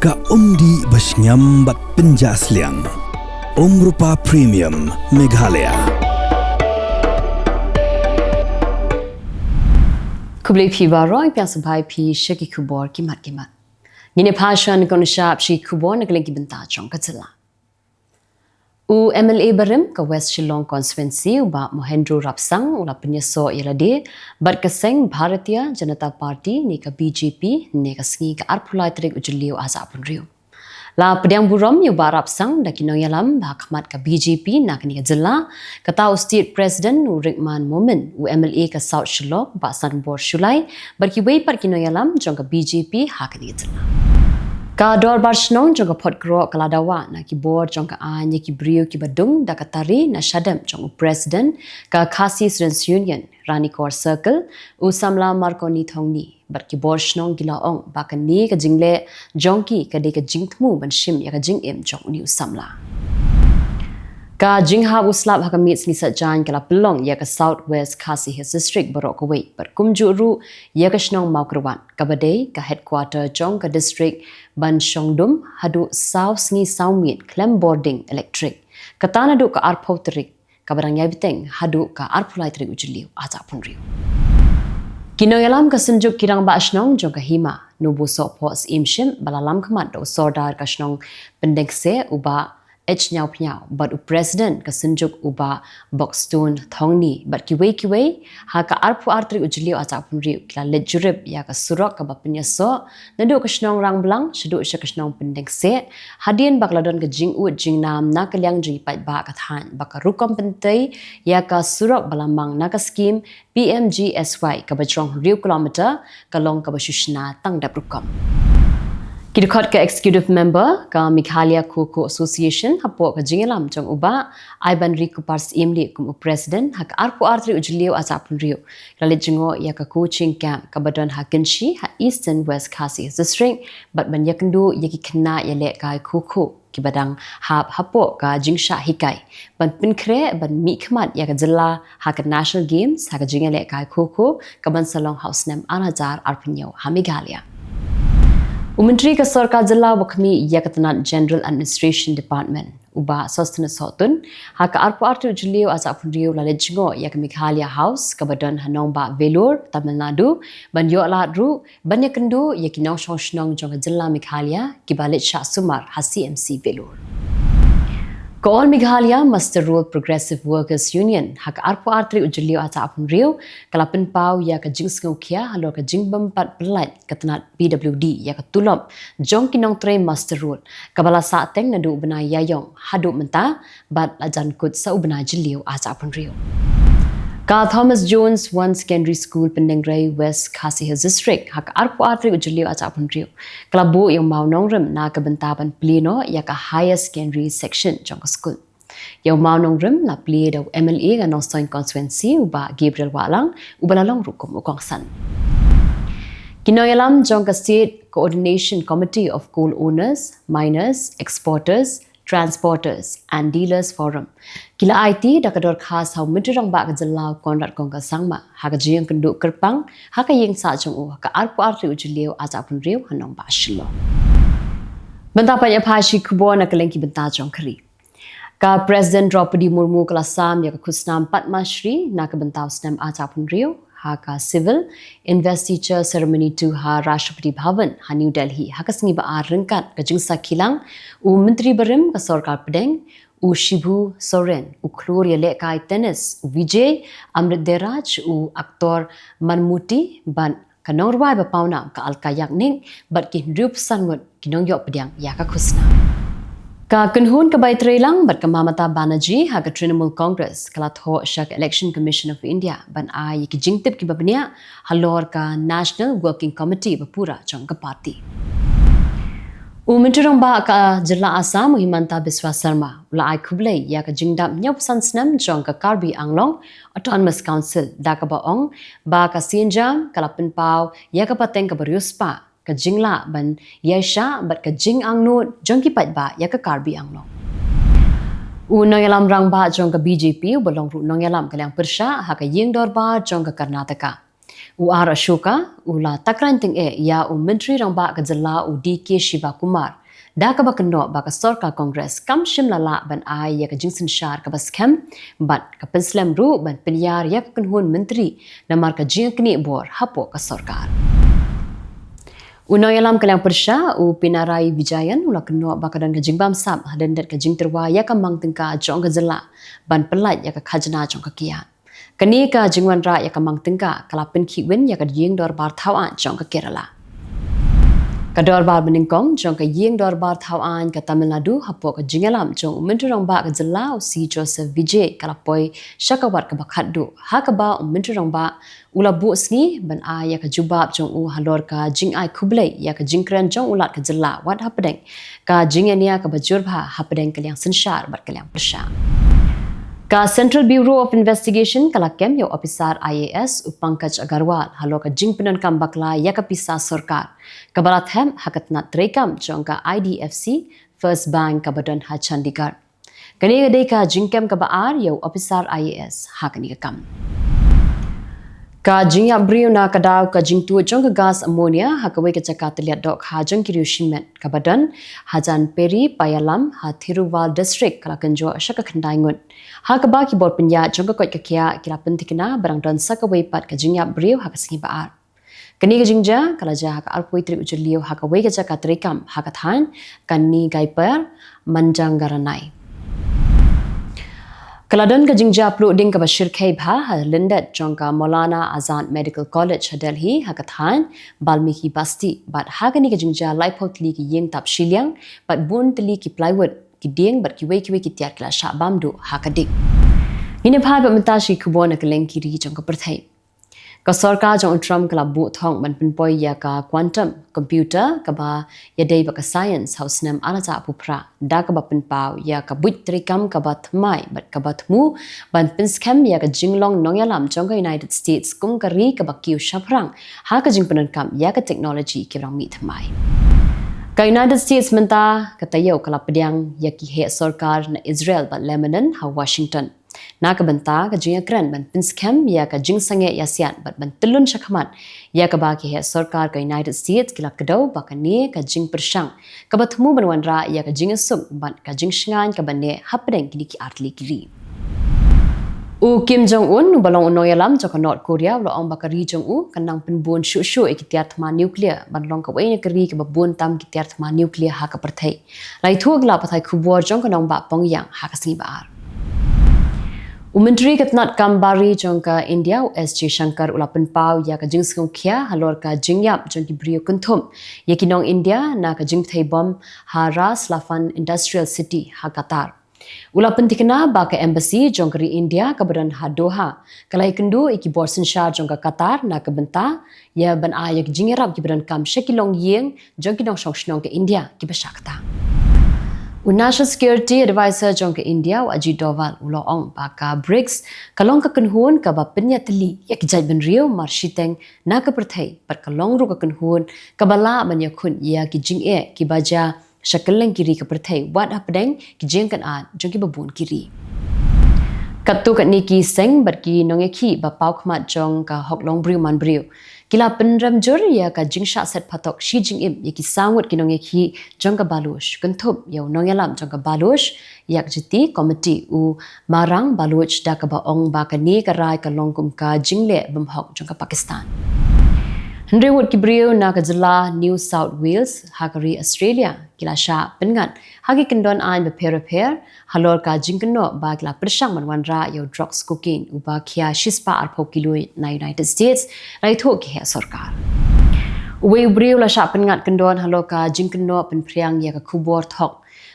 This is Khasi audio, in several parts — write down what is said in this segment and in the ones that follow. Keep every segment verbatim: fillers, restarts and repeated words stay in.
Ka umdih ba shngiam bad pynjah sliang. Umrupa Premium Meghalaya. Khublei phi baroh, ïa phi sngewbha ïa phi sha ki khubor ki mat ki mat. Ngin ïa phai sha ka nongshah sha ki khubor na ka liang ki bynta jong ka jylla. U M L A barim ka West Shillong Constituency u Bah Mohendro Rapsang u la pynïasoh ïa lade bad ka seng Bharatiya Janata Party ne ka B J P ne ka sngi ka arphew lai tarik u Jylliew arhajar arphew hynriew. La pdiang burom ïa u Bah Rapsang da ki nongïalam ba ha khmat ka B J P na kane ka jylla, kata u State President u Rehman Momin, u M L A ka South Shillong Bah Sanbor Shullai bad kiwei pat ki nongïalam jong ka B J P ha kane ka jylla. Ka Dorbar Shnong jong ka Pdeng Khasi ka la dawa na ki bor jong ka aiñ ïa ki briew kiba dung da ka tari na shadem jong u President ka Khasi Students Union, Ranikor Circle, u samla Marconi Thongni, bad ki bor shnong ki la ong ba kane ka jingleh jong ki ka dei ka jingthmu ban shim ïa ka jingim jong une u samla. Ka jinghap u slap ha ka miet sngi Saitjaiñ ka la pynlong ïa ka South West Khasi Hills District baroh kawei bad kumjuh ruh ïa ka shnong Mawkyrwat kaba dei ka headquarter jong ka district ban shong dum haduh saw sngi saw miet khlem bording elektrik. Kata naduh ka arphew tarik kaba dang ïai bteng haduh ka arphew lai tarik u Jylliew arhajar arphew hynriew. Ki nongïalam ka Synjuk ki Rangbah Shnong jong ka Hima, Nobo Sohphoh Syiem Ship ba la lam khmat da u Sordar ka shnong Pyndenkseh u Bah H Ñiawphñiaw bad u President ka Synjuk u Bah Buxton Thongni bad kiwei kiwei, ha ka arphew ar tarik u Jylliew arhajar arphew hynriew ki la leit jurip ïa ka surok kaba pynïasoh naduh ka shnong Rangblang shaduh sha ka shnong Pyndenkseh, hadien ba ka la don ka jingud jingnam na ka liang jong ki paidbah ka thaiñ ba ka rukom pyntei ïa ka surok ba la mang na ka skim P M G S Y kaba jrong hynriew kilometer ka long kaba shu shna tang dep rukom. Ki dkhot ka Executive Member ka Meghalaya Kho Kho Association hapoh ka jingïalam jong u Bah Aibanrikupar Syiemlieh kum u President, ha ka arphew ar tarik u Jylliew arhajar arphew hynriew la leit jngoh ïa ka coaching camp kaba don ha Kynshi ha Eastern West Khasi District bad ban ïakynduh ïa ki khynnah ïalehkai kho kho kiba dang hap hapoh ka jingshah hikai ban pynkhreh ban mihkhmat ïa ka jylla ha ka National Games ha ka jingïalehkai kho kho kaban sa long ha u snem arhajar arphew hynñiew ha Meghalaya. U Myntri ka Sorkar Jylla uba khmih ïa ka tnat General Administration Department, u Bah Sosthenes Sohtun, ha ka arphew ar tarik u Jylliew arhajar arphew hynriew la leit jngoh ïa ka Meghalaya House kaba don ha nongbah Vellore, Tamil Nadu, ban ïoh lad ruh ban ïakynduh ïa ki nongshong shnong jong ka jylla Meghalaya kiba leit shah sumar ha C M C Vellore. Ka All Meghalaya Muster Roll Progressive Workers Union ha ka arphew ar tarik u Jylliew arhajar arphew hynriew ka la pynpaw ïa ka jingsngewkhia halor ka jingbym pat pyllait ka tnat P W D ïa ka tulop jong ki nongtrei muster roll kaba la sahteng naduh u bnai Ïaïong haduh mynta bad la jan kut sa u bnai Jylliew arhajar arphew hynriew. Ka Thomas Jones One Secondary School Pyndengrei, West Khasi Hills District, ha ka arphew ar tarik u Jylliew arhajar arphew hynriew ka la buh ïa u mawnongrim na ka bynta ban plie noh ïa ka Higher Secondary Section jong ka skul. Ïa u mawnongrim la plie da u M L A ka Nongstoiñ Constituency u Bah Gabriel Wahlang uba la long ruh kum u kongsan. Ki nongïalam jong ka State Coordination Committee of Coal Owners, Miners, Exporters, Transporters and Dealers Forum ki la aiti da ka dorkhas ha u Myntri Rangbah ka jylla u Conrad Kongkal Sangma ha ka jingïakynduh kyrpang ha ka ïing sah jong u ha ka arphew ar tarik u Jylliew arhajar arphew hynriew ha nongbah Shillong. Mynta pat ïa phi sha ki khubor na ka liang ki bynta jong ka ri. Ka President Draupadi Murmu ka la sam ïa ka khusnam Padma Shri na ka bynta u snem arhajar arphew hynriew ha ka Civil Investiture Ceremony two ha Rashtrapati Bhavan ha New Delhi ha ka sngi ba ar ryngkat ka jingsakhi lang u Myntri barim ka Sorkar Pdeng u Shibu Soren, u khlur ïalehkai tennis u Vijay Amritdehraj, u actor Mammootty bad ka nongrwai ba pawnam ka Alka Yagnik bad ki hynriewphew san ngut ki nongïoh pdiang ïa ka khusnam. Ka kynhun ka bai trei lang bad ka Mamata Banerjee ha ka Trinamool Congress ka la thoh sha ka Election Commission of India ban ai ïa ki jingtip kiba bniah halor ka National Working Committee ba pura jong ka party. U Myntri Rangbah ka jylla Assam u Himanta Biswa Sarma u la ai khublei ïa ka jingdap hynñiewphew san snem jong ka Karbi Anglong Autonomous Council da kaba ong ba ka Sienjam ka la pynpaw ïa ka pateng kaba riewspah, ka jinglah ban ïaishah bad ka jingangnud jong ki paidbah ïa ka Karbi Anglong. U nongïalam rangbah jong ka B J P uba long ruh nongïalam ka liang pyrshah ha ka ïing dorbar jong ka Karnataka, U R Ashoka u la takran teng eh ïa u Myntri Rangbah ka jylla u D K Shivakumar da kaba kynnoh ba ka sorkar Congress kam shym la lah ban ai ïa ka jingsynshar kaba skhem bad ka pynslem ruh ban pynïar ïa ka kynhun myntri namar ka jingknieh bor hapoh ka sorkar. U nongïalam ka liang pyrshah u Pinarayi Vijayan u la kynnoh ba ka don ka jingbamsap hadien ka jingtyrwa ïa ka mang tyngka jong ka jylla ban pyllait ïa ka khajna jong ka kiad. Kane ka jingwanrah ïa ka mang tyngka ka la pynkhih win ïa ka ïing dorbar thaw aiñ jong ka Kerala. Ka dorbar banyngkong jong ka ïing dorbar thaw aiñ ka Tamil Nadu hapoh ka jingïalam jong u Myntri Rangbah ka jylla u C Joseph Vijay ka la poi sha ka wat kaba khatduh ha kaba u Myntri Rangbah u la buh sngi ban ai ïa ka jubab jong u halor ka jingai khublei ïa ka jingkren jong u Lat ka jylla wat hapdeng ka jingïania kaba jur bha hapdeng ka liang synshar bad ka liang pyrshah. Ka Central Bureau of Investigation ka la kem ïa u ophisar I A S u Pankaj Agarwal halor ka jingpyndonkam bakla ïa ka pisa sorkar kaba la thep ha ka tnat treikam jong ka I D F C First Bank kaba don ha Chandigarh. Kane ka dei ka jingkem kaba ar ïa u ophisar I A S ha kane ka kam. Ka jingïap briew na ka daw ka jingtuid jong ka gas ammonia ha kawei ka jaka tylliat dohkha jong ki riew shimet kaba don hajan Peri Payalam ha Thiruvar District ka la kynjoh sha ka khyndai ngut. Ha kaba ki bor pynïaid jong ka koit ka khiah ki la pynthikna ba dang don sa kawei pat ka jingïap briew ha ka sngi ba ar. Kane ka jingjia ka la jia ha ka arphew tarik u Jylliew ha kawei ka jaka treikam ha ka thaiñ Kannigaipur, Manjangaranai. Ka la don ka jingjia pluh ding kaba shyrkhei bha ha lyndet jong ka Maulana Azad Medical College ha Delhi ha ka thaiñ Balmiki Basti bad ha kane ka jingjia laiphew tylli ki ïing tap shiliang bad bun tylli ki plywood, ki dieng bad kiwei kiwei ki tiar ki la shah bam duh ha ka dik. Ngin ïa phai bad mynta sha ki khubor na kylleng ki ri jong ka pyrthei. Ka sorkar jong u Trump ka la buh thong ban pynpoi ïa ka quantum computer kaba ïadei bad ka science ha u snem ar hajar arphew phra da kaba pynpaw ïa ka buit treikam kaba thymmai bad kaba thmu ban pynskhem ïa ka jinglong nongïalam jong ka United States kum ka ri kaba kiew shaphrang ha ka jingpyndonkam ïa ka technology kiba dang mih thymmai. Ka United States mynta ka taïew ka la pdiang ïa ki heh sorkar na Israel bad Lebanon ha Washington na ka bynta ka jingïakren ban pynskhem ïa ka jingsangeh ïasiat bad ban tyllun shakhmat ïa kaba ki heh sorkar ka United States ki la kdew ba kane ka jingpyrshang kaba thmu ban wanrah ïa ka jingïasuk bad ka jingshngaiñ kaba neh hapdeng kine ki artylli ki ri. U Kim Jong Un uba long u nongïalam jong ka North Korea u la ong ba ka ri jong u kan nang pynbun shuh shuh ïa ki tiar thma nuclear ban long kawei na ka ri kaba bun tam ki tiar thma nuclear ha ka pyrthei. La ïathuh ha ki lad pathai khubor jong ka nongbah Pyongyang ha ka sngi ba ar. U Myntri ka tnat kam bari jong ka India u S Jaishankar u la pynpaw ïa ka jingsngewkhia halor ka jingïap jong ki briew kynthup ïa ki nong India na ka jingpynthei bom ha Ras Laffan Industrial City ha Qatar. U la pynthikna ba ka embassy jong ka ri India kaba don ha Doha ka la ïakynduh ïa ki bor synshar jong ka Qatar na ka bynta ïa ban ai ïa ki jingïarap kiba donkam sha ki longïing jong ki nongshong shnong ka India kiba shah ktah. U National Security Advisor jong ka India u Ajit Doval u la ong ba ka BRICS ka long ka kynhun kaba pynïatylli ïa ki jaitbynriew marshiteng na ka pyrthei bad ka long ruh ka kynhun kaba lah ban ïakhun ïa ki jingeh kiba jia sha kylleng ki ri ka pyrthei wat hapdeng ki jingkynad jong kiba bun ki ri. Katto katne ki seng bad ki nongïakhih ba paw khmat jong ka hok long briew man briew ki la pynrem jur ïa ka jingshah set phatok shi jingim ïa ki saw ngut ki nongïakhih jong ka Baloch kynthup ïa u nongïalam jong ka Baloch Yakjahti Committee u Marang Baloch da kaba ong ba kane ka rai ka long kum ka jingleh bymhok jong ka Pakistan. Hynriew ngut ki briew na ka jylla New South Wales ha ka ri Australia ki la shah pynngat ha ki kyndon aiñ bapher bapher halor ka jingkynnoh ba ki la pyrshang ban wanrah ïa u drugs cocaine uba khia shispah arphew kilo na United States, la ïathuh ki heh sorkar. Uwei u briew la shah pynngat kyndon halor ka jingkynnoh pynphriang ïa ka khubor thok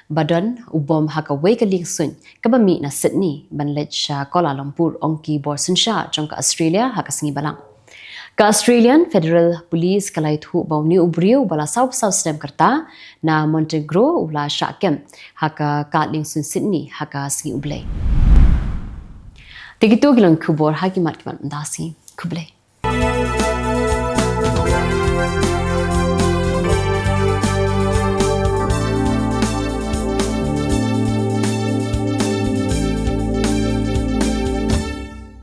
ba don u bom ha kawei ka liengsuiñ kaba mih na Sydney ban leit sha Kuala Lumpur, ong ki bor synshar jong ka Australia ha ka sngi Balang. Ka Australian Federal Police ka la ïathuh ba une u briew uba la sawphew saw snem ka rta na Montenegro u la shah kem ha ka kad liengsuiñ Sydney ha ka sngi U Blei. Te kito ki long khubor ha ki mat ki mat mynta shi. Khublei.